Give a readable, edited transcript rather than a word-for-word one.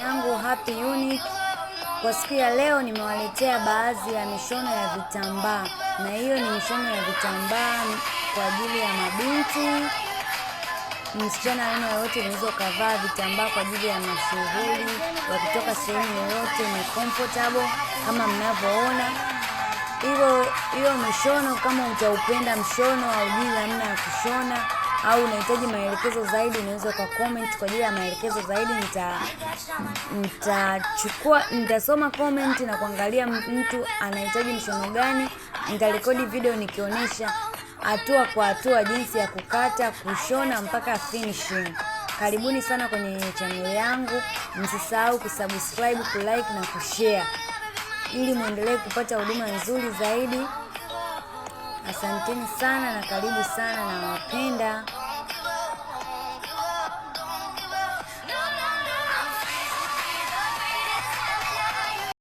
Yangu Happy Unique. Kwa siku ya leo nimewaletea baadhi ya mishono ya vitambaa, na hiyo ni mishono ya vitambaa kwa ajili ya mabinti. Msichana aina yoyote unaweza ukavaa vitambaa kwa ajili ya mashughuli ya kutoka sehemu yoyote, ni comfortable kama mnavyoona. Hivyo hiyo mishono, kama utaupenda mshono au jui namna ya kushona au unahitaji maelekezo zaidi, unaweza uka comment kwa ajili ya maelekezo zaidi. Nitachukua, nitasoma comment na kuangalia mtu anahitaji mshono gani. Nitarekodi video nikionyesha hatua kwa hatua jinsi ya kukata, kushona mpaka finishing. Karibuni sana kwenye channel yangu, msisahau kusubscribe, kulike na kushare ili muendelee kupata huduma nzuri zaidi. Asanteni sana na karibu sana, nawapenda.